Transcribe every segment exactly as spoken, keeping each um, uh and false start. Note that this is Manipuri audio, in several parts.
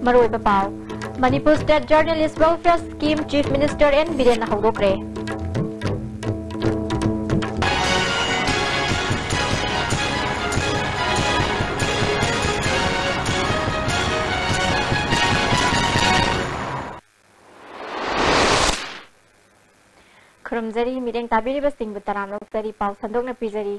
ꯃꯔꯨꯑꯣꯏꯕ ꯄꯥꯎ꯫ Manipur State Journalist Welfare Scheme Chief Minister N ꯕꯤꯔꯦꯟꯅ ꯍꯧꯗꯣꯛꯈ꯭ꯔꯦ꯫ ꯈꯨꯔꯨꯝꯖꯔꯤ, ꯃꯤꯠꯌꯦꯡ ꯇꯥꯕꯤꯔꯤꯕꯁꯤꯡꯕꯨ ꯇꯔꯥꯝꯅ ꯑꯣꯛꯆꯔꯤ꯫ ꯄꯥꯎ ꯁꯟꯗꯣꯛꯅ ꯄꯤꯖꯔꯤ꯫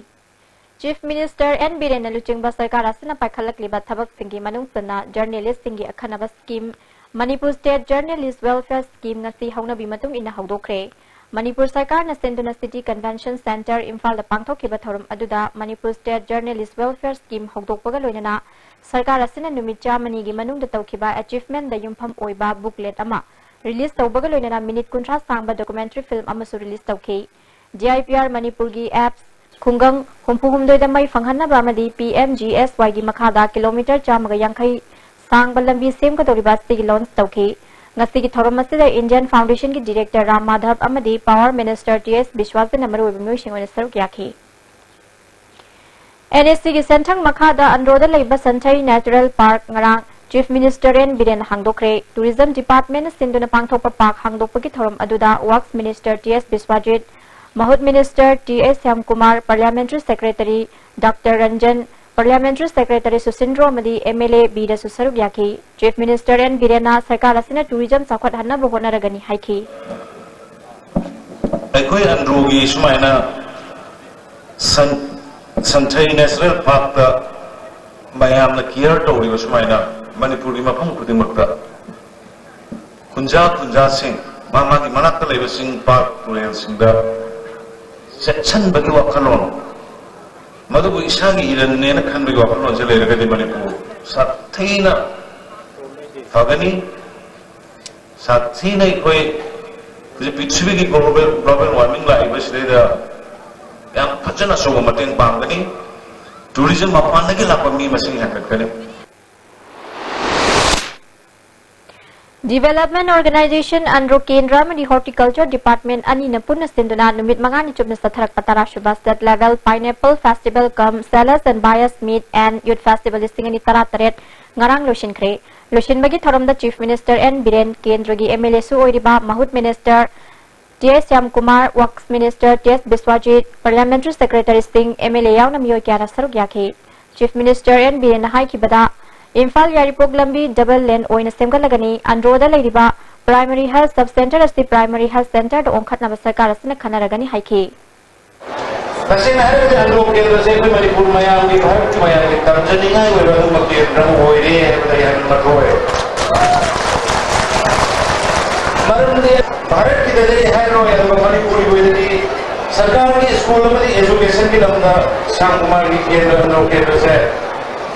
Chief Minister N ꯕꯤꯔꯦꯟꯅ ꯂꯨꯆꯤꯡꯕ ꯁꯔꯀꯥꯔ ꯑꯁꯤꯅ ꯄꯥꯏꯈꯠꯂꯛꯂꯤꯕ ꯊꯕꯛꯁꯤꯡꯒꯤ ꯃꯅꯨꯡ ꯆꯟꯅ journalistꯁꯤꯡꯒꯤ ꯑꯈꯟꯅꯕ scheme Manipur State Journalist Welfare Scheme ꯉꯁꯤ ꯍꯧꯅꯕꯤ ꯃꯇꯨꯡ ꯏꯟꯅ ꯍꯧꯗꯣꯛꯈ꯭ꯔꯦ꯫ ꯃꯅꯤꯄꯨꯔ ꯁꯔꯀꯥꯔꯅ ꯁꯤꯟꯗꯨꯅ City Convention Centre ꯏꯝꯐꯥꯜꯗ ꯄꯥꯡꯊꯣꯛꯈꯤꯕ ꯊꯧꯔꯝ ꯑꯗꯨꯗ Manipur State Journalist Welfare Scheme ꯍꯧꯗꯣꯛꯄꯒ ꯂꯣꯏꯅꯅ ꯁꯔꯀꯥꯔ ꯑꯁꯤꯅ ꯅꯨꯃꯤꯠ ꯆꯥꯝꯃꯅꯤꯒꯤ ꯃꯅꯨꯡꯗ ꯇꯧꯈꯤꯕ achievementꯗ ꯌꯨꯝꯐꯝ ꯑꯣꯏꯕ booklet ꯑꯃ release ꯇꯧꯕꯒ ꯂꯣꯏꯅꯅ minute ꯀꯨꯟꯊ꯭ꯔꯥ ꯁꯥꯡꯕ documentary film ꯑꯃꯁꯨ release ꯇꯧꯈꯤ꯫ D I P R ꯃꯅꯤꯄꯨꯔꯒꯤ apps ꯈꯨꯡꯒꯪ ꯍꯨꯝꯐꯨ ꯍꯨꯝꯗꯣꯏꯗ ꯃꯩ ꯐꯪꯍꯟꯅꯕ ꯑꯃꯗꯤ P M G S Yꯒꯤ ꯃꯈꯥꯗ kilometre ꯆꯥꯝꯃꯒ ꯌꯥꯡꯈꯩ ꯁꯥꯡꯕ ꯂꯝꯕꯤ ꯁꯦꯝꯒꯗꯧꯔꯤꯕ ꯑꯁꯤꯒꯤ launch ꯇꯧꯈꯤ꯫ ꯉꯁꯤꯒꯤ ꯊꯧꯔꯝ ꯑꯁꯤꯗ Indian Foundationꯒꯤ director ꯔꯥꯝ ꯃꯥꯙꯕ ꯑꯃꯗꯤ Power Minister T S ꯕꯤꯁ꯭ꯋꯥꯁꯖꯤꯠꯅ ꯃꯔꯨꯑꯣꯏꯕ ꯃꯤꯑꯣꯏꯁꯤꯡ ꯑꯣꯏꯅ ꯁꯔꯨꯛ ꯌꯥꯈꯤ꯫ N S Cꯒꯤ ꯁꯦꯟꯊꯪ ꯃꯈꯥꯗ ꯑꯟꯗ꯭ꯔꯣꯗ ꯂꯩꯕ ꯁꯟꯊꯩ Natural Park ꯉꯔꯥꯡ Chief Minister N ꯕꯤꯔꯦꯟꯅ ꯍꯥꯡꯗꯣꯛꯈ꯭ꯔꯦ꯫ Tourism Departmentꯅ ꯁꯤꯟꯗꯨꯅ ꯄꯥꯡꯊꯣꯛꯄ park ꯍꯥꯡꯗꯣꯛꯄꯒꯤ ꯊꯧꯔꯝ ꯑꯗꯨꯗ Works Minister T S ꯕꯤꯁ꯭ꯋꯥꯖꯤꯠ, ꯃꯍꯨꯠ Minister T S Shyamkumar, Parliamentary Secretary Doctor Ranjan, Parliamentary Secretary ꯁꯨꯁꯤꯟꯗ꯭ꯔꯣ ꯑꯃꯗꯤ M L A ꯕꯤꯔꯁꯨ ꯁꯔꯨꯛ ꯌꯥꯈꯤ꯫ Chief Minister N ꯕꯤꯔꯦꯟꯅ ꯁꯔꯀꯥꯔ ꯑꯁꯤꯅ tourism ꯆꯥꯎꯈꯠꯍꯟꯅꯕ ꯍꯣꯠꯅꯔꯒꯅꯤ ꯍꯥꯏꯈꯤ꯫ ꯑꯩꯈꯣꯏ ꯑꯟꯗ꯭ꯔꯣꯒꯤ ꯁꯨꯃꯥꯏꯅ ꯁꯟ-, ꯁꯟꯊꯩ National Parkꯇ ꯃꯌꯥꯝꯅ care ꯇꯧꯔꯤꯕ ꯁꯨꯃꯥꯏꯅ ꯃꯅꯤꯄꯨꯔꯒꯤ ꯃꯐꯝ ꯈꯨꯗꯤꯡꯃꯛꯇ ꯈꯨꯟꯖꯥ ꯈꯨꯟꯖꯥꯁꯤꯡ, ꯃꯥ ꯃꯥꯒꯤ ꯃꯅꯥꯛꯇ ꯂꯩꯕ ꯆꯤꯡ, ꯄꯥꯠ, ꯇꯨꯔꯦꯜꯁꯤꯡꯗ ꯆꯦꯛꯁꯤꯟꯕꯒꯤ ꯋꯥꯈꯜꯂꯣꯟ, ꯃꯗꯨꯕꯨ ꯏꯁꯥꯒꯤ ꯏꯔꯟꯅꯦꯅ ꯈꯟꯕꯒꯤ ꯋꯥꯈꯜꯂꯣꯟꯁꯦ ꯂꯩꯔꯒꯗꯤ ꯃꯅꯤꯄꯨꯔ ꯁꯥꯊꯤꯅ ꯐꯒꯅꯤ꯫ ꯁꯥꯊꯤꯅ ꯑꯩꯈꯣꯏ ꯍꯧꯖꯤꯛ ꯄ꯭ꯔꯤꯊꯤꯕꯤꯒꯤ global, global warming ꯂꯥꯛꯏꯕꯁꯤꯗꯩꯗ ꯌꯥꯝ ꯐꯖꯅ ꯑꯆꯧꯕ ꯃꯇꯦꯡ ꯄꯥꯡꯒꯅꯤ꯫ Tourism ꯃꯄꯥꯟꯗꯒꯤ ꯂꯥꯛꯄ ꯃꯤ ꯃꯁꯤꯡ ꯍꯦꯟꯒꯠꯀꯅꯤ꯫ Development Organisation ꯑꯟꯗ꯭ꯔꯣ ꯀꯦꯟꯗ꯭ꯔ ꯑꯃꯗꯤ Horticulture Department ꯑꯅꯤꯅ ꯄꯨꯟꯅ ꯁꯤꯟꯗꯨꯅ ꯅꯨꯃꯤꯠ ꯃꯉꯥꯅꯤ ꯆꯨꯞꯅ ꯆꯠꯊꯔꯛꯄ ꯇꯔꯥꯁꯨꯕ State Level Pineapple Festival cum Sellers and Buyers Meet and Youth Festival ꯂꯤꯁꯤꯡ ꯑꯅꯤ ꯇꯔꯥꯇꯔꯦꯠ ꯉꯔꯥꯡ ꯂꯣꯏꯁꯤꯟꯈ꯭ꯔꯦ꯫ ꯂꯣꯏꯁꯤꯟꯕꯒꯤ ꯊꯧꯔꯝꯗ Chief Minister N ꯕꯤꯔꯦꯟ, ꯀꯦꯟꯗ꯭ꯔꯒꯤ M L A ꯁꯨ ꯑꯣꯏꯔꯤꯕ ꯃꯍꯨꯠ Minister T S Shyamkumar, Works Minister T S ꯕꯤꯁ꯭ꯋꯥꯖꯤꯠ, Parliamentary Secretary ꯁꯤꯡ, M L A ꯌꯥꯎꯅ ꯃꯤꯑꯣꯏ ꯀꯌꯥꯅ ꯁꯔꯨꯛ ꯌꯥꯈꯤ꯫ Chief Minister N ꯕꯤꯔꯦꯟꯅ ꯍꯥꯏꯈꯤꯕꯗ, ꯏꯝꯐꯥꯜ ꯌꯥꯏꯔꯤꯄꯣꯛ ꯂꯝꯕꯤ double lane ꯑꯣꯏꯅ ꯁꯦꯝꯒꯠꯂꯒꯅꯤ, ꯑꯟꯗ꯭ꯔꯣꯗ ꯂꯩꯔꯤꯕ Primary Health Sub Centre ꯑꯁꯤ Primary Health Centre ꯗ ꯑꯣꯟꯈꯠꯅꯕ ꯁꯔꯀꯥꯔ ꯑꯁꯤꯅ ꯈꯟꯅꯔꯒꯅꯤ ꯍꯥꯏꯈꯤ꯫ ꯇꯁꯦꯡꯅ ꯍꯥꯏꯔꯒꯗꯤ ꯑꯟꯗ꯭ꯔꯣ ꯀꯦꯟꯗ꯭ꯔꯁꯦ ꯑꯩꯈꯣꯏ ꯃꯅꯤꯄꯨꯔ ꯃꯌꯥꯝꯒꯤ, ꯚꯥꯔꯠꯀꯤ ꯃꯌꯥꯝꯒꯤ ꯇꯝꯖꯅꯤꯡꯉꯥꯏ ꯑꯣꯏꯕ ꯑꯗꯨꯒꯨꯝꯕ ꯀꯦꯟꯗ꯭ꯔ ꯑꯃ ꯑꯣꯏꯔꯦ ꯍꯥꯏꯕꯗ ꯑꯩ ꯍꯥꯏꯅꯤꯡꯕ ꯊꯣꯛꯑꯦ꯫ ꯃꯔꯝꯗꯤ ꯚꯥꯔꯠꯀꯤꯗꯗꯤ ꯑꯩ ꯍꯥꯏꯔꯔꯣꯏ, ꯑꯗꯨꯒ ꯃꯅꯤꯄꯨꯔꯒꯤ ꯑꯣꯏꯅꯗꯤ ꯁꯔꯀꯥꯔꯒꯤ ꯁ꯭ꯀꯨꯜ ꯑꯃꯗꯤ education ꯒꯤ ꯂꯝꯗ ꯁ꯭ꯌꯥꯝ ꯀꯨꯃꯥꯔꯒꯤ ꯀꯦꯟꯗ꯭ꯔ, ꯑꯟꯗ꯭ꯔꯣ ꯀꯦꯟꯗ꯭ꯔꯁꯦ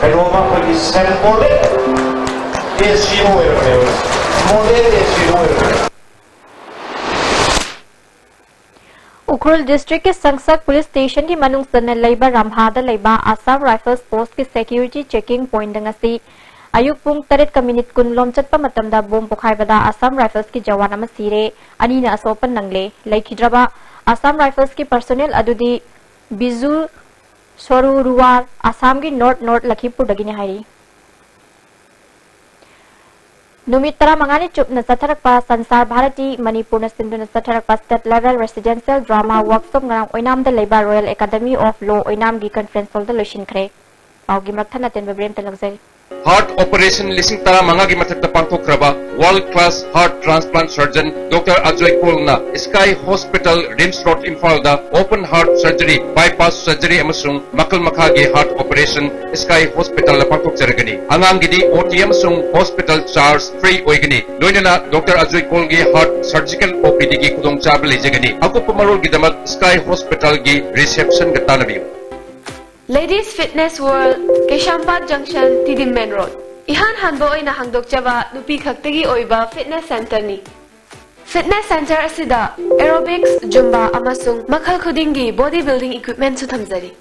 ꯀꯩꯅꯣꯝꯃ ꯑꯩꯈꯣꯏꯒꯤ symbolic S C O ꯑꯣꯏꯔꯝꯃꯦꯕ, model S C O ꯑꯣꯏꯔꯝꯃꯦꯕ꯫ Ukhrul district ꯀꯤ ꯁꯪꯁꯛ police station ꯒꯤ ꯃꯅꯨꯡ ꯆꯟꯅ ꯂꯩꯕ ꯔꯝꯚꯥꯗ ꯂꯩꯕ Assam Rifles post ꯀꯤ security checking point ꯗ ꯉꯁꯤ ꯑꯌꯨꯛ ꯄꯨꯡ ꯇꯔꯦꯠꯀ minute ꯀꯨꯟ ꯂꯣꯝ ꯆꯠꯄ ꯃꯇꯝꯗ bomb ꯄꯣꯈꯥꯏꯕꯗ Assam Rifles ꯀꯤ ꯖꯋꯥꯟ ꯑꯃ ꯁꯤꯔꯦ, ꯑꯅꯤꯅ ꯑꯁꯣꯛ ꯑꯄꯟ ꯅꯪꯂꯦ꯫ ꯂꯩꯈꯤꯗ꯭ꯔꯕ Assam Rifles ꯀꯤ personnel ꯑꯗꯨꯗꯤ ꯕꯤꯖꯨ ꯁꯣꯔꯨꯔꯨꯋꯥꯔ, ꯑꯁꯥꯝꯒꯤ North North ꯂꯈꯤꯝꯄꯨꯔꯗꯒꯤꯅꯤ ꯍꯥꯏꯔꯤ꯫ ꯅꯨꯃꯤꯠ ꯇꯔꯥꯃꯉꯥꯅꯤ ꯆꯨꯞꯅ ꯆꯠꯊꯔꯛꯄ ꯁꯟꯁꯥꯔ ꯚꯥꯔꯇꯤ ꯃꯅꯤꯄꯨꯔꯅ ꯁꯤꯟꯗꯨꯅ ꯆꯠꯊꯔꯛꯄ state level residential drama workshop ꯉꯔꯥꯡ ꯑꯣꯏꯅꯥꯝꯗ ꯂꯩꯕ Royal Academy of Law ꯑꯣꯏꯅꯥꯝꯒꯤ conference hall ꯗ ꯂꯣꯏꯁꯤꯟꯈ꯭ꯔꯦ꯫ ꯄꯥꯎꯒꯤ ꯃꯈꯥ ꯇꯥꯅ ꯇꯦꯟꯕ ꯕ꯭ꯔꯦꯝꯇ ꯂꯧꯖꯩ꯫ Heart operation ꯂꯤꯁꯤꯡ ꯇꯔꯥꯃꯉꯥꯒꯤ ꯃꯊꯛꯇ ꯄꯥꯡꯊꯣꯛꯈ꯭ꯔꯕ world class heart transplant surgeon Doctor Ajoy ꯀꯣꯜꯅ Sky Hospital, RIMS Road, ꯏꯝꯐꯥꯜꯗ open heart surgery, bypass surgery ꯑꯃꯁꯨꯡ ꯃꯈꯜ ꯃꯈꯥꯒꯤ heart operation Sky Hospital ꯗ ꯄꯥꯡꯊꯣꯛꯆꯔꯒꯅꯤ꯫ ꯑꯉꯥꯡꯒꯤꯗꯤ O T ꯑꯃꯁꯨꯡ hospital charge free ꯑꯣꯏꯒꯅꯤ꯫ ꯂꯣꯏꯅꯅ Doctor Ajoy ꯀꯣꯜꯒꯤ heart surgical O P D ꯒꯤ ꯈꯨꯗꯣꯡꯆꯥꯕ ꯂꯩꯖꯒꯅꯤ꯫ ꯑꯀꯨꯞꯄ ꯃꯔꯣꯜꯒꯤꯗꯃꯛ Sky Hospital ꯒꯤ reception ꯒ ꯇꯥꯟꯅꯕꯤꯌꯨ꯫ Ladies Fitness World, ꯀꯩꯁꯥꯝꯄꯥꯠ Junction, ꯇꯤꯗꯤꯝ Main Road꯫ ꯏꯍꯥꯟ ꯍꯥꯟꯕ ꯑꯣꯏꯅ ꯍꯥꯡꯗꯣꯛꯆꯕ ꯅꯨꯄꯤ ꯈꯛꯇꯒꯤ ꯑꯣꯏꯕ fitness centre ꯅꯤ꯫ Fitness centre ꯑꯁꯤꯗ aerobics, Zumba ꯑꯃꯁꯨꯡ ꯃꯈꯜ ꯈꯨꯗꯤꯡꯒꯤ body building equipment ꯁꯨ ꯊꯝꯖꯔꯤ꯫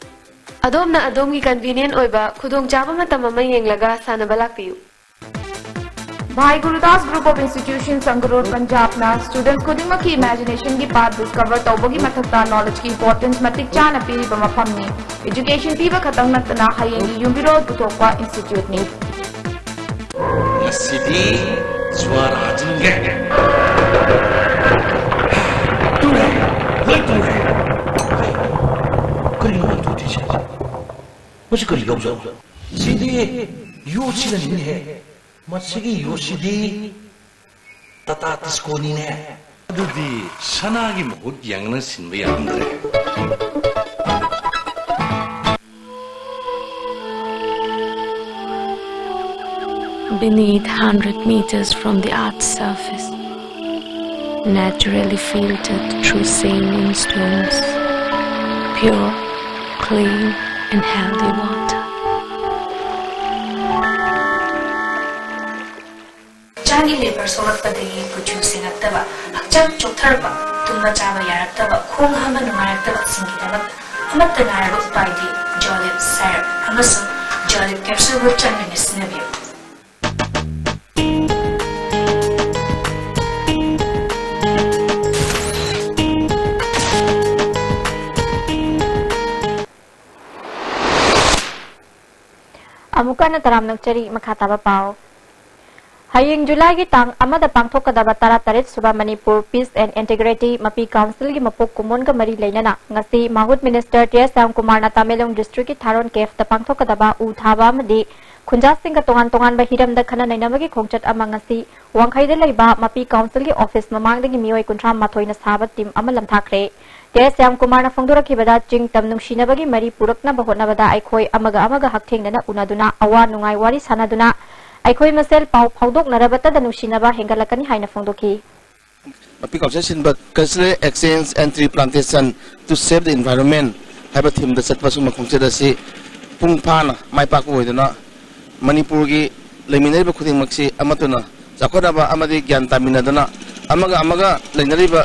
ꯑꯗꯣꯝꯅ ꯑꯗꯣꯝꯒꯤ convenient ꯑꯣꯏꯕ ꯈꯨꯗꯣꯡꯆꯥꯕ ꯃꯇꯝ ꯑꯃ ꯌꯦꯡꯂꯒ ꯁꯥꯟꯅꯕ ꯂꯥꯛꯄꯤꯌꯨ꯫ Bhai Gurudas Group of Institutions, Sangrur, Punjab ꯅ student ꯈꯨꯗꯤꯡꯃꯛꯀꯤ imagination ꯒꯤ path discover ꯇꯧꯕꯒꯤ ꯃꯊꯛꯇ knowledge ꯀꯤ importance ꯃꯇꯤꯛ ꯆꯥꯅ ꯄꯤꯔꯤꯕ ꯃꯐꯝꯅꯤ꯫ Education ꯄꯤꯕ ꯈꯛꯇꯪ ꯅꯠꯇꯅ ꯍꯌꯦꯡꯒꯤ ꯌꯨꯝꯕꯤꯔꯣꯜ ꯄꯨꯊꯣꯛꯄ institute ꯅꯤ꯫ ꯉꯁꯤꯗꯤ ꯖꯨꯋꯥꯔ ꯍꯥꯖꯤꯟꯒꯦ꯫ ꯇꯨꯔꯦ, ꯂꯣꯏ ꯇꯨꯔꯦ꯫ ꯀꯔꯤꯅꯣ ꯇꯨꯗ꯭ꯔꯤꯁꯦ? ꯃꯁꯤ ꯀꯔꯤ ꯌꯥꯎꯖꯥꯠꯅꯣ? ꯁꯤꯗꯤ ꯌꯣꯠꯁꯤꯅꯅꯤꯅꯦꯍꯦ꯫ ꯃꯁꯤꯒꯤ ꯌꯣꯠꯁꯤꯗꯤ ꯇꯥꯇꯥ ꯇꯤꯁꯀꯣꯅꯤꯅꯦ꯫ ꯑꯗꯨꯗꯤ ꯁꯅꯥꯒꯤ ꯃꯍꯨꯠ ꯌꯦꯡꯅ ꯁꯤꯟꯕ ꯌꯥꯔꯝꯗ꯭ꯔꯦ꯫ Beneath, hundred meters from the earth's surface, naturally filtered through saline stones, pure, clean, and healthy water. ꯍꯛꯆꯥꯡꯒꯤ ꯂꯦꯕꯔ ꯁꯣꯛꯂꯛꯄꯗꯒꯤ ꯀꯨꯆꯨ ꯁꯦꯡꯉꯛꯇꯕ, ꯍꯛꯆꯥꯡ ꯆꯣꯛꯊꯔꯛꯄ, ꯇꯨꯝꯕ ꯆꯥꯕ ꯌꯥꯔꯛꯇꯕ, ꯈꯣꯡ ꯍꯥꯝꯕ ꯅꯨꯡꯉꯥꯏꯔꯛꯇꯕꯁꯤꯡꯒꯤꯗꯃꯛꯇ ꯑꯃꯠꯇ ꯉꯥꯏꯔꯕ ꯎꯄꯥꯏꯗꯤ ꯖꯣꯂꯤꯞ ꯁꯥꯏꯔꯞ ꯑꯃꯁꯨꯡ ꯖꯣꯂꯤꯞ ꯀꯦꯞꯁꯨꯜꯕꯨ ꯆꯥꯡ ꯅꯥꯏꯅ ꯁꯤꯖꯤꯟꯅꯕꯤꯌꯨ꯫ ꯑꯃꯨꯛꯀ ꯍꯟꯅ ꯇꯔꯥꯝꯅ ꯑꯣꯛꯆꯔꯤ꯫ ꯃꯈꯥ ꯇꯥꯕ ꯄꯥꯎ꯫ ꯍꯌꯦꯡ ꯖꯨꯂꯥꯏꯒꯤ ꯇꯥꯡ ꯑꯃꯗ ꯄꯥꯡꯊꯣꯛꯀꯗꯕ ꯇꯔꯥꯇꯔꯦꯠ ꯁꯨꯕ ꯃꯅꯤꯄꯨꯔ Peace and Integrity ꯃꯄꯤ ꯀꯥꯎꯟꯁꯤꯜꯒꯤ ꯃꯄꯣꯛ ꯀꯨꯝꯑꯣꯟꯒ ꯃꯔꯤ ꯂꯩꯅꯅ ꯉꯁꯤ ꯃꯍꯨꯠ ꯃꯤꯅꯤꯁꯇꯔ ꯇꯤ ꯑꯦꯁ ꯁ꯭ꯌꯥꯝꯀꯨꯃꯥꯔꯅ ꯇꯃꯦꯡꯂꯣꯡ ꯗꯤꯁꯇ꯭ꯔꯤꯛꯀꯤ ꯊꯥꯔꯣꯟ ꯀꯦꯐꯇ ꯄꯥꯡꯊꯣꯛꯀꯗꯕ ꯎ ꯊꯥꯕ ꯑꯃꯗꯤ ꯈꯨꯟꯖꯥꯁꯤꯡꯒ ꯇꯣꯉꯥꯟ ꯇꯣꯉꯥꯟꯕ ꯍꯤꯔꯝꯗ ꯈꯟꯅ ꯅꯩꯅꯕꯒꯤ ꯈꯣꯡꯆꯠ ꯑꯃ ꯉꯁꯤ ꯋꯥꯡꯈꯩꯗ ꯂꯩꯕ ꯃꯄꯤ ꯀꯥꯎꯟꯁꯤꯜꯒꯤ ꯑꯣꯐꯤꯁ ꯃꯃꯥꯡꯗꯒꯤ ꯃꯤꯑꯣꯏ ꯀꯨꯟꯊ꯭ꯔꯥ ꯃꯥꯊꯣꯏꯅ ꯁꯥꯕ ꯇꯤꯝ ꯑꯃ ꯂꯝꯊꯥꯈ꯭ꯔꯦ꯫ ꯇꯤ ꯑꯦꯁ ꯁ꯭ꯌꯥꯝꯀꯨꯃꯥꯔꯅ ꯐꯣꯡꯗꯣꯔꯛꯈꯤꯕꯗ ꯆꯤꯡ ꯇꯝ ꯅꯨꯡꯁꯤꯅꯕꯒꯤ ꯃꯔꯤ ꯄꯨꯔꯛꯅꯕ ꯍꯣꯠꯅꯕꯗ ꯑꯩꯈꯣꯏ ꯑꯃꯒ ꯑꯃꯒ ꯍꯛꯊꯦꯡꯅꯅ ꯎꯅꯗꯨꯅ ꯑꯋꯥ ꯅꯨꯡꯉꯥꯏ ꯋꯥꯔꯤ ꯁꯥꯅꯗꯨꯅ ꯑꯩꯈꯣꯏ ꯃꯁꯦꯜ ꯄꯥꯎ ꯐꯥꯎꯗꯣꯛꯅꯔꯕꯇꯗ ꯅꯨꯡꯁꯤꯅꯕ ꯍꯦꯟꯒꯠꯂꯛꯀꯅꯤ ꯍꯥꯏꯅ ꯐꯣꯡꯗꯣꯛꯈꯤ꯫ ꯃꯄꯤ ꯀꯥꯎꯟꯁꯤꯜ ꯁꯤꯟꯕ Cultural Exchange and Tree Plantation to Save the Environment ꯍꯥꯏꯕ ꯊꯤꯝꯗ ꯆꯠꯄ ꯁꯨꯝꯕ ꯈꯣꯡꯆꯠ ꯑꯁꯤ ꯄꯨꯡ ꯐꯥꯅ ꯃꯥꯏ ꯄꯥꯛꯄ ꯑꯣꯏꯗꯨꯅ ꯃꯅꯤꯄꯨꯔꯒꯤ ꯂꯩꯃꯤꯟꯅꯔꯤꯕ ꯈꯨꯗꯤꯡꯃꯛꯁꯤ ꯑꯃꯠꯇꯅ ꯆꯥꯎꯈꯠꯅꯕ ꯑꯃꯗꯤ ꯒ꯭ꯌꯥꯟ ꯇꯥꯃꯤꯟꯅꯗꯨꯅ ꯑꯃꯒ ꯑꯃꯒ ꯂꯩꯅꯔꯤꯕ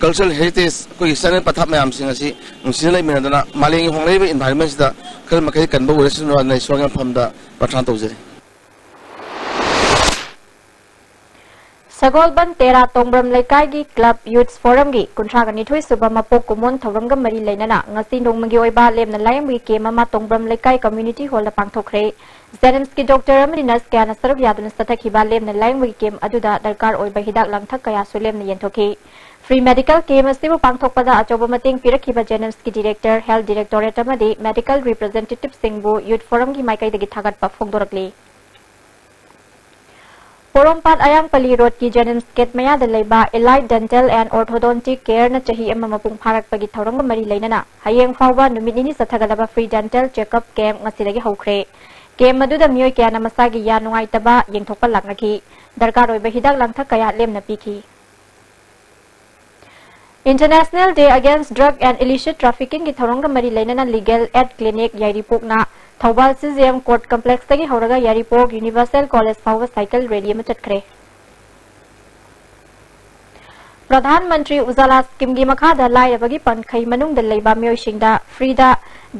cultural heritage, ꯑꯩꯈꯣꯏꯒꯤ ꯆꯠꯅ ꯄꯊꯥꯞ ꯃꯌꯥꯝꯁꯤꯡ ꯑꯁꯤ ꯅꯨꯡꯁꯤꯅ ꯂꯩꯃꯤꯟꯅꯗꯨꯅ ꯃꯥꯂꯦꯝꯒꯤ ꯍꯣꯡꯂꯛꯂꯤꯕ environment ꯁꯤꯗ ꯈꯔ ꯃꯈꯩ ꯀꯟꯕ ꯑꯣꯏꯔꯁꯅꯨ ꯍꯥꯏꯅ ꯏꯁꯣꯔꯒꯤ ꯃꯐꯝꯗ ꯄ꯭ꯔꯊꯅꯥ ꯇꯧꯖꯔꯤ꯫ ꯁꯒꯣꯜꯕꯟ ꯇꯦꯔꯥ ꯇꯣꯡꯕ꯭ꯔꯝ ꯂꯩꯀꯥꯏꯒꯤ ꯀ꯭ꯂꯕ ꯌꯨꯠ ꯐꯣꯔꯝꯒꯤ ꯀꯨꯟꯊ꯭ꯔꯥꯒ ꯅꯤꯊꯣꯏ ꯁꯨꯕ ꯃꯄꯣꯛ ꯀꯨꯝꯑꯣꯟ ꯊꯧꯔꯝꯒ ꯃꯔꯤ ꯂꯩꯅꯅ ꯉꯁꯤ ꯅꯣꯡꯃꯒꯤ ꯑꯣꯏꯕ ꯂꯦꯝꯅ ꯂꯥꯏꯌꯦꯡꯕꯒꯤ ꯀꯦꯝ ꯑꯃ ꯇꯣꯡꯕ꯭ꯔꯝ ꯂꯩꯀꯥꯏ ꯀꯝꯃ꯭ꯌꯨꯅꯤꯇꯤ ꯍꯣꯜꯗ ꯄꯥꯡꯊꯣꯛꯈ꯭ꯔꯦ꯫ ꯖꯦꯅꯤꯝꯁꯀꯤ ꯗꯣꯛꯇꯔ ꯑꯃꯗꯤ ꯅꯔꯁ ꯀꯌꯥꯅ ꯁꯔꯨꯛ ꯌꯥꯗꯨꯅ ꯆꯠꯊꯈꯤꯕ ꯂꯦꯝꯅ ꯂꯥꯏꯌꯦꯡꯕꯒꯤ ꯀꯦꯝ ꯑꯗꯨꯗ ꯗꯔꯀꯥꯔ ꯑꯣꯏꯕ ꯍꯤꯗꯥꯛ ꯂꯥꯡꯊꯛ ꯀꯌꯥꯁꯨ ꯂꯦꯝꯅ ꯌꯦꯟꯊꯣꯛꯈꯤ꯫ ꯐ꯭ꯔꯤ ꯃꯦꯗꯤꯀꯦꯜ ꯀꯦꯝ ꯑꯁꯤꯕꯨ ꯄꯥꯡꯊꯣꯛꯄꯗ ꯑꯆꯧꯕ ꯃꯇꯦꯡ ꯄꯤꯔꯛꯈꯤꯕ ꯖꯦꯅꯤꯝꯁꯀꯤ ꯗꯤꯔꯦꯛꯇꯔ, ꯍꯦꯜꯊ ꯗꯤꯔꯦꯛꯇꯣꯔꯦꯠ ꯑꯃꯗꯤ ꯃꯦꯗꯤꯀꯦꯜ ꯔꯤꯄ꯭ꯔꯖꯦꯟꯇꯦꯇꯤꯚꯁꯤꯡꯕꯨ ꯌꯨꯠ ꯐꯣꯔꯝꯒꯤ ꯃꯥꯏꯀꯩꯗꯒꯤ ꯊꯥꯒꯠꯄ ꯐꯣꯡꯗꯣꯔꯛꯂꯤ꯫ ꯄꯣꯔꯣꯝꯄꯥꯠ ꯑꯌꯥꯡꯄꯜꯂꯤ ꯔꯣꯗꯀꯤ ꯖꯦꯅꯤꯝꯁ ꯒꯦꯠ ꯃꯌꯥꯗ ꯂꯩꯕ Allied Dental and Orthodontic Careꯅ ꯆꯍꯤ ꯑꯃ ꯃꯄꯨꯡ ꯐꯥꯔꯛꯄꯒꯤ ꯊꯧꯔꯝꯒ ꯃꯔꯤ ꯂꯩꯅꯅ ꯍꯌꯦꯡ ꯐꯥꯎꯕ ꯅꯨꯃꯤꯠ ꯅꯤꯅꯤ ꯆꯠꯊꯒꯗꯕ ꯐ꯭ꯔꯤ ꯗꯦꯟꯇꯦꯜ ꯆꯦꯛꯑꯞ ꯀꯦꯝꯞ ꯉꯁꯤꯗꯒꯤ ꯍꯧꯈ꯭ꯔꯦ꯫ ꯀꯦꯝꯞ ꯑꯗꯨꯗ ꯃꯤꯑꯣꯏ ꯀꯌꯥꯅ ꯃꯁꯥꯒꯤ ꯌꯥ ꯅꯨꯡꯉꯥꯏꯇꯕ ꯌꯦꯡꯊꯣꯛꯄ ꯂꯥꯛꯅꯈꯤ꯫ ꯗꯔꯀꯥꯔ ꯑꯣꯏꯕ ꯍꯤꯗꯥꯛ ꯂꯥꯡꯊꯛ ꯀꯌꯥ ꯂꯦꯝꯅ ꯄꯤꯈꯤ꯫ International Day Against Drug and Illicit Traffickingꯒꯤ ꯊꯧꯔꯝꯒ ꯃꯔꯤ ꯂꯩꯅꯅ ꯂꯤꯒꯦꯜ ꯑꯦꯗ ꯀ꯭ꯂꯤꯅꯤꯛ ꯌꯥꯏꯔꯤꯄꯣꯛꯅ ꯊꯧꯕꯥꯜ ꯁꯤꯖꯤꯑꯦꯝ ꯀꯣꯔꯠ ꯀꯝꯄ꯭ꯂꯦꯛꯁꯇꯒꯤ ꯍꯧꯔꯒ ꯌꯥꯏꯔꯤꯄꯣꯛ ꯌꯨꯅꯤꯚꯔꯁꯦꯜ ꯀꯣꯂꯦꯖ ꯐꯥꯎꯕ ꯁꯥꯏꯀꯜ ꯔꯦꯂꯤ ꯑꯃ ꯆꯠꯈ꯭ꯔꯦ꯫ ꯄ꯭ꯔꯙꯥꯟ ꯃꯟꯇ꯭ꯔꯤ ꯎꯖꯥꯂꯥ ꯁ꯭ꯀꯤꯝꯒꯤ ꯃꯈꯥꯗ ꯂꯥꯏꯔꯕꯒꯤ ꯄꯟꯈꯩ ꯃꯅꯨꯡꯗ ꯂꯩꯕ ꯃꯤꯑꯣꯏꯁꯤꯡꯗ ꯐ꯭ꯔꯤꯗ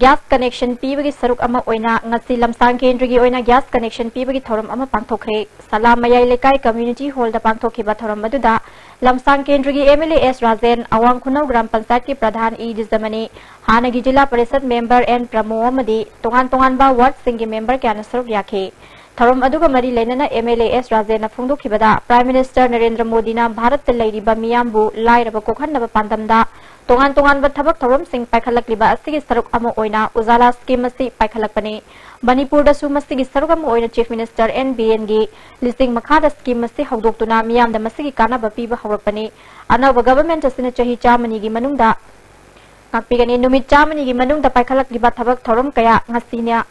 ꯒ꯭ꯌꯥꯁ ꯀꯅꯦꯛꯁꯟ ꯄꯤꯕꯒꯤ ꯁꯔꯨꯛ ꯑꯃ ꯑꯣꯏꯅ ꯉꯁꯤ ꯂꯝꯁꯥꯡ ꯀꯦꯟꯗ꯭ꯔꯒꯤ ꯑꯣꯏꯅ ꯒ꯭ꯌꯥꯁ ꯀꯅꯦꯛꯁꯟ ꯄꯤꯕꯒꯤ ꯊꯧꯔꯝ ꯑꯃ ꯄꯥꯡꯊꯣꯛꯈ꯭ꯔꯦ꯫ ꯁꯂꯥꯝ ꯃꯌꯥꯏ ꯂꯩꯀꯥꯏ ꯀꯝꯃ꯭ꯌꯨꯅꯤꯇꯤ ꯍꯣꯜꯗ ꯄꯥꯡꯊꯣꯛꯈꯤꯕ ꯊꯧꯔꯝ ꯑꯗꯨꯗ ꯂꯝꯁꯥꯡ ꯀꯦꯟꯗ꯭ꯔꯒꯤ ꯑꯦꯝ ꯑꯦꯜ ꯑꯦ ꯑꯦꯁ ꯔꯥꯖꯦꯟ, ꯑꯋꯥꯡ ꯈꯨꯅꯧ ꯒ꯭ꯔꯥꯝ ꯄꯟꯆꯥꯌꯠꯀꯤ ꯄ꯭ꯔꯙꯥꯟ ꯏ ꯗꯤꯖꯃꯅꯤ, ꯍꯥꯟꯅꯒꯤ ꯖꯤꯂꯥ ꯄꯔꯤꯁꯠ ꯃꯦꯝꯕꯔ ꯑꯦꯟ ꯄ꯭ꯔꯃꯣ ꯑꯃꯗꯤ ꯇꯣꯉꯥꯟ ꯇꯣꯉꯥꯟꯕ ꯋꯥꯔꯗꯁꯤꯡꯒꯤ ꯃꯦꯝꯕꯔ ꯀꯌꯥꯅ ꯁꯔꯨꯛ ꯌꯥꯈꯤ꯫ ꯊꯧꯔꯝ ꯑꯗꯨꯒ ꯃꯔꯤ ꯂꯩꯅꯅ ꯑꯦꯝ ꯑꯦꯜ ꯑꯦ ꯑꯦꯁ ꯔꯥꯖꯦꯟꯅ ꯐꯣꯡꯗꯣꯛꯈꯤꯕꯗ, ꯄ꯭ꯔꯥꯏꯝ ꯃꯤꯅꯤꯁꯇꯔ ꯅꯔꯦꯟꯗ꯭ꯔ ꯃꯣꯗꯤꯅ ꯚꯥꯔꯠꯇ ꯂꯩꯔꯤꯕ ꯃꯤꯌꯥꯝꯕꯨ ꯂꯥꯏꯔꯕ ꯀꯣꯛꯍꯟꯅꯕ ꯄꯥꯟꯗꯝꯗ ꯇꯣꯉꯥꯟ ꯇꯣꯉꯥꯟꯕ ꯊꯕꯛ ꯊꯧꯔꯝꯁꯤꯡ ꯄꯥꯏꯈꯠꯂꯛꯂꯤꯕ ꯑꯁꯤꯒꯤ ꯁꯔꯨꯛ ꯑꯃ ꯑꯣꯏꯅ ꯎꯖꯥꯂꯥ ꯁ꯭ꯀꯤꯝ ꯑꯁꯤ ꯄꯥꯏꯈꯠꯂꯛꯄꯅꯤ꯫ ꯃꯅꯤꯄꯨꯔꯗꯁꯨ ꯃꯁꯤꯒꯤ ꯁꯔꯨꯛ ꯑꯃ ꯑꯣꯏꯅ ꯆꯤꯐ ꯃꯤꯅꯤꯁꯇꯔ ꯑꯦꯟ ꯕꯤꯔꯦꯟꯒꯤ ꯂꯤꯆꯤꯡ ꯃꯈꯥꯗ ꯁ꯭ꯀꯤꯝ ꯑꯁꯤ ꯍꯧꯗꯣꯛꯇꯨꯅ ꯃꯤꯌꯥꯝꯗ ꯃꯁꯤꯒꯤ ꯀꯥꯟꯅꯕ ꯄꯤꯕ ꯍꯧꯔꯛꯄꯅꯤ꯫ ꯑꯅꯧꯕ ꯒꯚꯔꯟꯃꯦꯟꯠ ꯑꯁꯤꯅ ꯆꯍꯤ ꯆꯥꯝꯃꯅꯤꯒꯤ ꯃꯅꯨꯡꯗ ꯉꯥꯛꯄꯤꯒꯅꯤ꯫ ꯅꯨꯃꯤꯠ ꯆꯥꯝꯃꯅꯤꯒꯤ ꯃꯅꯨꯡꯗ ꯄꯥꯏꯈꯠꯂꯛꯂꯤꯕ ꯊꯕꯛ ꯊꯧꯔꯝ ꯀꯌꯥ ꯉꯁꯤꯅ,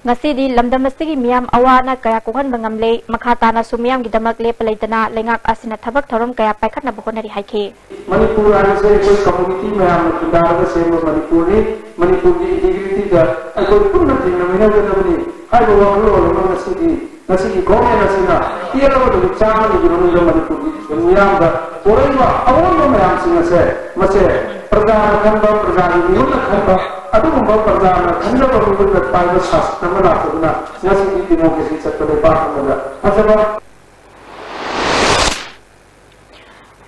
ꯉꯁꯤꯗꯤ ꯂꯝꯗꯝ ꯑꯁꯤꯒꯤ ꯃꯤꯌꯥꯝ ꯑꯋꯥ ꯑꯅꯥ ꯀꯌꯥ ꯀꯣꯛꯍꯟꯕ ꯉꯝꯂꯦ꯫ ꯃꯈꯥ ꯇꯥꯅꯁꯨ ꯃꯤꯌꯥꯝꯒꯤꯗꯃꯛ ꯂꯦꯞꯄ ꯂꯩꯇꯅ ꯂꯩꯉꯥꯛ ꯑꯁꯤꯅ ꯊꯕꯛ ꯊꯧꯔꯝ ꯀꯌꯥ ꯄꯥꯏꯈꯠꯅꯕ ꯍꯣꯠꯅꯔꯤ ꯍꯥꯏꯈꯤ꯫ ꯃꯅꯤꯄꯨꯔ ꯍꯥꯏꯕꯁꯦ ꯑꯩꯈꯣꯏ ꯀꯝꯃ꯭ꯌꯨꯅꯤꯇꯤ ꯃꯌꯥꯝꯅ ꯈꯨꯟꯗꯥꯔꯒ ꯁꯦꯝꯕ ꯃꯅꯤꯄꯨꯔꯅꯤ꯫ ꯃꯅꯤꯄꯨꯔꯒꯤ ꯏꯟꯇꯤꯒ꯭ꯔꯤꯇꯤꯗ ꯑꯩꯈꯣꯏ ꯄꯨꯟꯅ ꯊꯦꯡꯅꯃꯤꯟꯅꯒꯗꯕꯅꯤ ꯍꯥꯏꯕ ꯋꯥꯈꯜꯂꯣꯟ ꯑꯃ ꯉꯁꯤꯗꯤ, ꯉꯁꯤꯒꯤ ꯒꯣꯔꯃꯦꯟ ꯑꯁꯤꯅ ꯄꯦꯜꯂꯕ ꯅꯨꯃꯤꯠ ꯆꯥꯝꯃꯒꯤ ꯃꯅꯨꯡꯗ ꯃꯅꯤꯄꯨꯔꯒꯤ ꯃꯤꯌꯥꯝꯗ ꯄꯣꯔꯛꯏꯕ ꯑꯑꯣꯟꯕ ꯃꯌꯥꯝꯁꯤꯡ ꯑꯁꯦ, ꯃꯁꯦ ꯄ꯭ꯔꯖꯥꯅ ꯈꯟꯕ, ꯄ꯭ꯔꯖꯥꯒꯤ ꯃꯤꯍꯨꯠꯅ ꯈꯟꯕ, ꯑꯗꯨꯒꯨꯝꯕ ꯄ꯭ꯔꯖꯥꯅ ꯈꯟꯖꯕ ꯃꯤꯍꯨꯠꯅ ꯄꯥꯏꯕ ꯁꯥꯁꯟ ꯑꯃ ꯂꯥꯛꯄꯗꯨꯅ ꯉꯁꯤꯗꯤ ꯗꯦꯃꯣꯀ꯭ꯔꯦꯁꯤ ꯆꯠꯄ ꯂꯩꯕꯥꯛ ꯑꯃꯗ ꯐꯖꯕ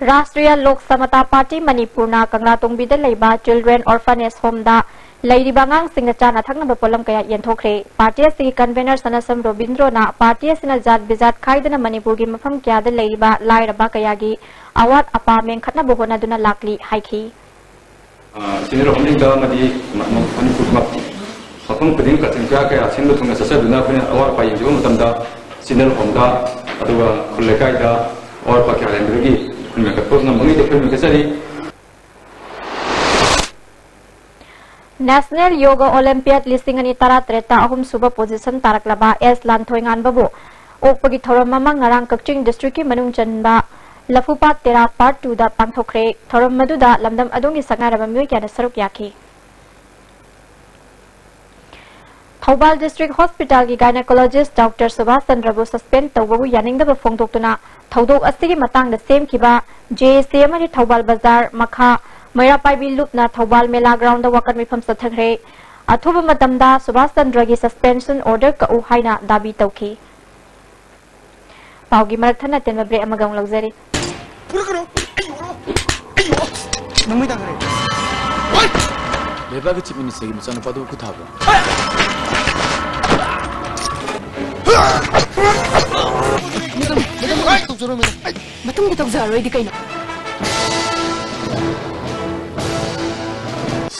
ꯔꯥꯁꯇ꯭ꯔꯤꯌꯥ ꯂꯣꯛ ꯁꯃꯇꯥ ꯄꯥꯔꯇꯤ ꯃꯅꯤꯄꯨꯔꯅ ꯀꯪꯂꯥꯇꯣꯡꯕꯤꯗ ꯂꯩꯕ Children Orphanage Homeꯗ ꯂꯩꯔꯤꯕ ꯑꯉꯥꯡꯁꯤꯡꯅ ꯆꯥꯅ ꯊꯛꯅꯕ ꯄꯣꯠꯂꯝ ꯀꯌꯥ ꯌꯦꯟꯊꯣꯛꯈ꯭ꯔꯦ꯫ ꯄꯥꯔꯇꯤ ꯑꯁꯤꯒꯤ convener ꯁꯅꯥꯁꯝ ꯔꯣꯕꯤꯟꯗ꯭ꯔꯣꯅ ꯄꯥꯔꯇꯤ ꯑꯁꯤꯅ ꯖꯥꯠ ꯕꯤꯖꯥꯠ ꯈꯥꯏꯗꯅ ꯃꯅꯤꯄꯨꯔꯒꯤ ꯃꯐꯝ ꯀꯌꯥꯗ ꯂꯩꯔꯤꯕ ꯂꯥꯏꯔꯕ ꯀꯌꯥꯒꯤ ꯑꯋꯥꯠ ꯑꯄꯥ ꯃꯦꯟꯈꯠꯅꯕ ꯍꯣꯠꯅꯗꯨꯅ ꯂꯥꯛꯂꯤ ꯍꯥꯏꯈꯤ꯫ ꯑ, senior ꯑꯍꯨꯝꯗ ꯑꯃꯗꯤ ꯃ-, ꯃ-, ꯃꯅꯤꯄꯨꯔ ꯃ-, ꯃꯐꯝ ꯈꯨꯗꯤꯡ ꯀꯥꯆꯤꯟ ꯀꯣꯌꯥ ꯀꯌꯥ ꯁꯤꯟꯕ ꯊꯨꯡꯅ ꯆꯠꯆꯗꯨꯅ ꯑꯩꯈꯣꯏꯅ ꯑꯋꯥꯠ ꯑꯄꯥ ꯌꯦꯡꯖꯕ ꯃꯇꯝꯗ, senior ꯑꯍꯨꯝꯗ, ꯑꯗꯨꯒ ꯈꯨꯜ ꯂꯩꯀꯥꯏꯗ ꯑꯋꯥꯠ ꯑꯄꯥ ꯀꯌꯥ ꯂꯩꯔꯝꯕꯗꯒꯤ ꯑꯩꯈꯣꯏ ꯃꯦꯟꯈꯠꯄ ꯉꯝꯕꯉꯩꯗꯤ ꯑꯩꯈꯣꯏ ꯃꯦꯟꯈꯠꯆꯔꯤ꯫ National Yoga Olympiad ꯂꯤꯁꯤꯡ ꯑꯅꯤ ꯇꯔꯥꯇꯔꯦꯠꯇ ꯑꯍꯨꯝꯁꯨꯕ position ꯇꯥꯔꯛꯂꯕ ꯑꯦꯁ ꯂꯥꯟꯊꯣꯏꯉꯥꯟꯕꯕꯨ ꯑꯣꯛꯄꯒꯤ ꯊꯧꯔꯝ ꯑꯃ ꯉꯔꯥꯡ ꯀꯛꯆꯤꯡ districtꯀꯤ ꯃꯅꯨꯡ ꯆꯟꯕ ꯂꯐꯨꯄꯥꯠ ꯇꯦꯔꯥ part twoꯗ ꯄꯥꯡꯊꯣꯛꯈ꯭ꯔꯦ꯫ ꯊꯧꯔꯝ ꯑꯗꯨꯗ ꯂꯝꯗꯝ ꯑꯗꯨꯒꯤ ꯁꯛꯅꯥꯏꯔꯕ ꯃꯤꯑꯣꯏ ꯀꯌꯥꯅ ꯁꯔꯨꯛ ꯌꯥꯈꯤ꯫ Thoubal District Hospitalꯒꯤ gynecologist Doctor Subhas ꯆꯟꯗ꯭ꯔꯕꯨ suspend ꯇꯧꯕꯕꯨ ꯌꯥꯅꯤꯡꯗꯕ ꯐꯣꯡꯗꯣꯛꯇꯨꯅ ꯊꯧꯗꯣꯛ ꯑꯁꯤꯒꯤ ꯃꯇꯥꯡꯗ ꯁꯦꯝꯈꯤꯕ JAC ꯑꯃꯗꯤ ꯊꯧꯕꯥꯜ ꯕꯖꯥꯔ ꯃꯈꯥ ꯃꯩꯔꯥ ꯄꯥꯏꯕꯤ ꯂꯨꯞꯅ ꯊꯧꯕꯥꯜ ꯃꯦꯂꯥ groundꯗ ꯋꯥꯀꯠ ꯃꯤꯐꯝ ꯆꯠꯊꯈ꯭ꯔꯦ꯫ ꯑꯊꯨꯕ ꯃꯇꯝꯗ ꯁꯨꯕꯥꯁ ꯆꯟꯗ꯭ꯔꯒꯤ suspension order ꯀꯛꯎ ꯍꯥꯏꯅ ꯗꯥꯕꯤ ꯇꯧꯈꯤ꯫ ꯄꯥꯎꯒꯤ ꯃꯔꯛ ꯊꯠꯅ ꯇꯦꯟꯕ break ꯑꯃꯒ ꯑꯃꯨꯛ ꯂꯧꯖꯔꯤ꯫ ꯄꯨꯔꯛꯀꯅꯨ! ꯑꯩꯌꯣ! ꯑꯩꯌꯣ! ꯅꯪ ꯃꯩ ꯇꯥꯈ꯭ꯔꯦ꯫ ꯂꯩꯕꯥꯛꯀꯤ Chief Ministerꯒꯤ ꯃꯆꯥꯅꯨꯄꯥꯗꯨꯕꯨ ꯈꯨꯠ ꯊꯥꯕ꯭ꯔꯣ? ꯃꯇꯨꯡꯗ ꯇꯧꯖꯔꯔꯣꯏꯗꯤ ꯀꯩꯅꯣ?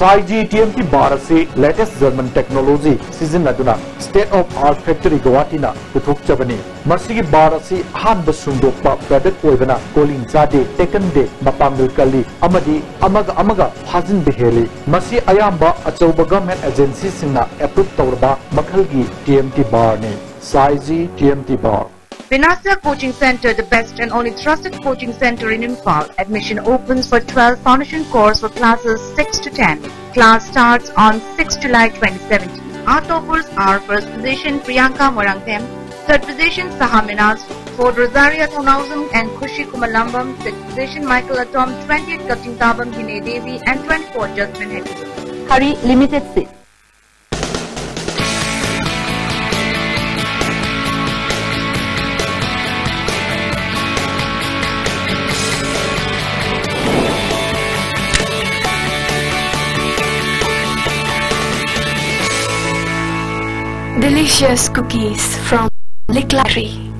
ꯁꯥꯏꯖꯤ TMT bar ꯑꯁꯤ latest German technology ꯁꯤꯖꯤꯟꯅꯗꯨꯅ state of art factory ꯒꯧꯍꯥꯇꯤꯅ ꯄꯨꯊꯣꯛꯆꯕꯅꯤ꯫ ꯃꯁꯤꯒꯤ bar ꯑꯁꯤ ꯑꯍꯥꯟꯕ ꯁꯨꯡꯗꯣꯛꯄ product ꯑꯣꯏꯕꯅ ꯀꯣꯂꯤꯡ ꯆꯥꯗꯦ, ꯇꯦꯛꯀꯟꯗꯦ, ꯃꯄꯥꯡꯒꯜ ꯀꯜꯂꯤ ꯑꯃꯗꯤ ꯑꯃꯒ ꯑꯃꯒ ꯐꯥꯖꯤꯟꯕ ꯍꯦꯜꯂꯤ꯫ ꯃꯁꯤ ꯑꯌꯥꯝꯕ ꯑꯆꯧꯕ government agencyꯁꯤꯡꯅ approve ꯇꯧꯔꯕ ꯃꯈꯜꯒꯤ TMT barꯅꯤ꯫ ꯁꯥꯏꯖꯤ TMT bar꯫ Vinasya Coaching Center, the best and only trusted coaching center in Imphal. Admission opens for twelve foundation course for classes six to ten. Class starts on sixth July twenty seventeen. Our toppers are first position Priyanka Morangthem, third position Saha Minaz, fourth Rosaria Thongauzam and Khushi Kumalambam, sixth position Michael Atom, twentieth Kachingtabam Hine Devi and twenty-fourth Jasmine Hegde. Hurry, limited seats. Delicious cookies from Liklari.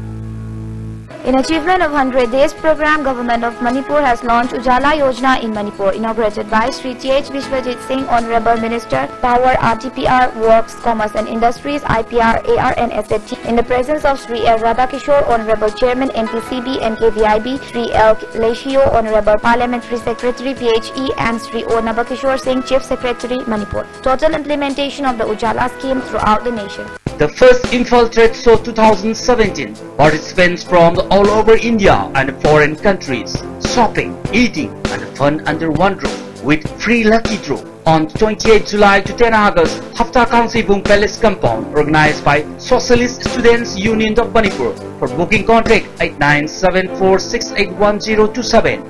In achievement of hundred days program, Government of Manipur has launched Ujala Yojana in Manipur, inaugurated by Shri T H Vishwajit Singh, Honorable Minister, Power, R T P R, Works, Commerce and Industries, I P R, A R and S F T, in the presence of Shri L Radhakishore, Honorable Chairman, N T C B and K V I B, Shri L Leishio, Honorable Parliamentary Secretary, P H E, and Shri O Nabakishore Singh, Chief Secretary, Manipur. Total implementation of the Ujala scheme throughout the nation. The first Imphal Trade Show two thousand seventeen. Participants from all over India and foreign countries. Shopping, eating, and fun under one roof with free lucky draw on twenty-eighth July to ten August, Hafta Khangsi Bung Palace Compound, organized by Socialist Students Union of Manipur. For booking, contact eight nine seven four six eight one zero two seven.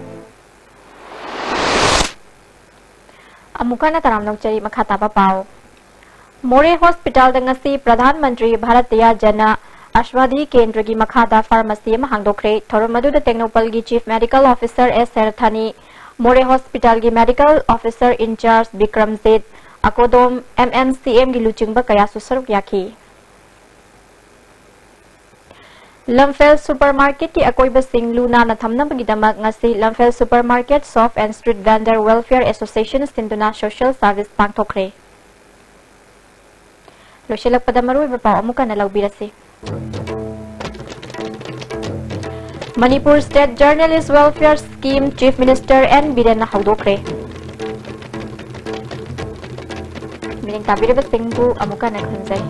ꯑꯃꯨꯛ ꯍꯟꯅ ꯇꯔꯥꯝꯅ ꯑꯣꯛꯆꯔꯤ꯫ ꯃꯈꯥ ꯇꯥꯕ ꯄꯥꯎ꯫ ꯃꯣꯔꯦ ꯍꯣꯁꯄꯤꯇꯥꯜꯗ ꯉꯁꯤ ꯄ꯭ꯔꯙꯥꯟ ꯃꯟꯇ꯭ꯔꯤ ꯚꯥꯔꯇꯤꯌꯥ ꯖꯅ ꯑꯁ꯭ꯋꯥꯗꯤ ꯀꯦꯟꯗ꯭ꯔꯒꯤ ꯃꯈꯥꯗ ꯐꯥꯔꯃꯥꯁꯤ ꯑꯃ ꯍꯥꯡꯗꯣꯛꯈ꯭ꯔꯦ꯫ ꯊꯧꯔꯝ ꯑꯗꯨꯗ ꯇꯦꯡꯅꯧꯄꯜꯒꯤ ꯆꯤꯐ ꯃꯦꯗꯤꯀꯦꯜ ꯑꯣꯐꯤꯁꯔ ꯑꯦꯁ ꯁꯦꯔꯊꯥꯅꯤ, ꯃꯣꯔꯦ ꯍꯣꯁꯄꯤꯇꯥꯜꯒꯤ ꯃꯦꯗꯤꯀꯦꯜ ꯑꯣꯐꯤꯁꯔ ꯏꯟꯆꯥꯔꯖ ꯕꯤꯀ꯭ꯔꯝꯖꯤꯠ, ꯑꯀꯣꯗꯣꯝ ꯑꯦꯝ ꯑꯦꯟ ꯁꯤ ꯑꯦꯝꯒꯤ ꯂꯨꯆꯤꯡꯕ ꯀꯌꯥꯁꯨ ꯁꯔꯨꯛ ꯌꯥꯈꯤ꯫ ꯂꯝꯐꯦꯜ ꯁꯨꯄꯔ ꯃꯥꯔꯀꯦꯠꯀꯤ ꯑꯀꯣꯏꯕꯁꯤꯡ ꯂꯨ ꯅꯥꯟꯅ ꯊꯝꯅꯕꯒꯤꯗꯃꯛ ꯉꯁꯤ Lamphel super market shop and street vendor welfare association ꯁꯤꯟꯗꯨꯅ ꯁꯣꯁꯤꯌꯦꯜ ꯁꯥꯔꯚꯤꯁ ꯄꯥꯡꯊꯣꯛꯈ꯭ꯔꯦ꯫ ꯂꯣꯏꯁꯤꯜꯂꯛꯄꯗ ꯃꯔꯨꯑꯣꯏꯕ ꯄꯥꯎ ꯑꯃꯨꯛ ꯍꯟꯅ ꯂꯧꯕꯤꯔꯁꯤ꯫ Manipur state journalist welfare scheme chief minister N ꯕꯤꯔꯦꯟꯅ ꯍꯧꯗꯣꯛꯈ꯭ꯔꯦ꯫ ꯃꯤꯠꯌꯦꯡ ꯇꯥꯕꯤꯔꯤꯕꯁꯤꯡꯕꯨ ꯑꯃꯨꯛ ꯍꯟꯅ ꯈꯨꯔꯨꯝꯖꯔꯤ꯫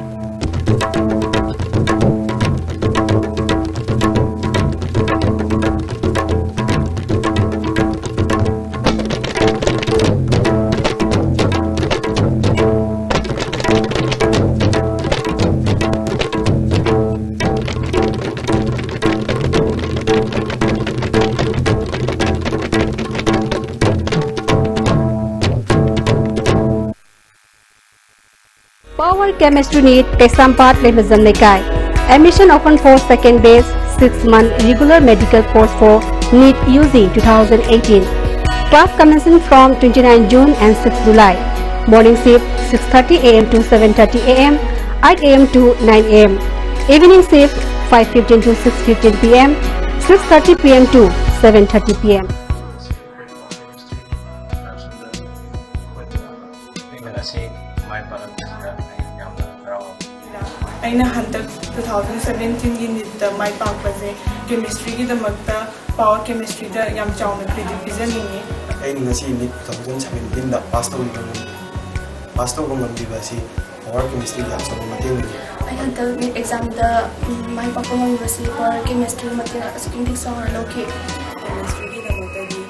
Power Chemistry NEET Kaisampad Lemhajam Leikai. Admission open for second batch, six month regular medical course for NEET U G two thousand eighteen. Class commencing from twenty-nine June and six July. Morning shift six thirty A M to seven thirty A M. eight a m to nine a m. Evening shift, five fifteen to six fifteen p m, six thirty p m to seven thirty p m. ꯃꯁꯤ ꯃꯥꯏ ꯄꯥꯛꯂꯛꯄꯁꯤꯗ ꯑꯩ ꯌꯥꯝꯅ ꯍꯔꯥꯎꯏ꯫ ꯑꯩꯅ ꯍꯟꯗꯛ ꯇꯨ ꯊꯥꯎꯖꯟ ꯁꯕꯦꯟꯇꯤꯟꯒꯤ ꯅꯤꯠꯇ ꯃꯥꯏ ꯄꯥꯛꯄꯁꯦ ꯀꯦꯃꯤꯁꯇ꯭ꯔꯤꯒꯤꯗꯃꯛꯇ ꯄꯥꯋꯔ ꯀꯦꯃꯤꯁꯇ꯭ꯔꯤꯗ ꯌꯥꯝ ꯆꯥꯎꯅ ꯀ꯭ꯔꯦꯗꯤꯠ ꯄꯤꯖꯅꯤꯡꯉꯤ꯫ ꯑꯩꯅ ꯉꯁꯤ ꯅꯤꯠ ꯇꯨ ꯊꯥꯎꯖꯟ ꯁꯕꯦꯟꯇꯤꯟꯗ ꯄꯥꯁ ꯇꯧꯕ ꯄꯥꯁ ꯇꯧꯕ ꯉꯝꯈꯤꯕ ꯑꯁꯤ ꯄꯥꯋꯔ ꯀꯦꯃꯤꯁꯇ꯭ꯔꯤꯒꯤ ꯌꯥꯝ ꯆꯥꯎꯕ ꯃꯇꯦꯡꯅꯤ꯫ ꯑꯩ ꯍꯟꯗꯛ ꯅꯤꯠ ꯑꯦꯛꯖꯥꯝꯗ ꯃꯥꯏ ꯄꯥꯛꯄ ꯉꯝꯕꯁꯤ ꯄꯥꯋꯔ ꯀꯦꯃꯤꯁꯇ꯭ꯔꯤꯒꯤ ꯃꯇꯦꯡ ꯑꯁꯨꯛꯀꯤ ꯃꯇꯤꯛ ꯆꯥꯎꯅ ꯂꯧꯈꯤ꯫ ꯀꯦꯃꯤꯁꯇ꯭ꯔꯤꯒꯤꯗꯃꯛꯇꯗꯤ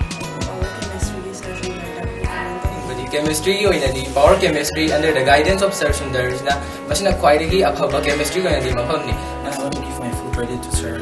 ꯄꯥꯋꯔ ꯀꯦꯃꯤꯁꯇ꯭ꯔꯤꯒꯤ ꯁꯔ ꯁꯨꯟꯗꯔꯗ ꯔꯤꯀꯃꯦꯟ ꯇꯧꯏ꯫ ꯍꯥꯏꯕꯗꯤ ꯀꯦꯃꯤꯁꯇ꯭ꯔꯤꯒꯤ ꯑꯣꯏꯅꯗꯤ power chemistry under the guidance of Sir ꯁꯨꯟꯗꯔꯁꯤꯅ ꯃꯁꯤꯅ ꯈ꯭ꯋꯥꯏꯗꯒꯤ ꯑꯐꯕ ꯀꯦꯃꯤꯁꯇ꯭ꯔꯤꯒꯤ ꯑꯣꯏꯅꯗꯤ ꯃꯐꯝꯅꯤ꯫ I want to give my full credit to Sir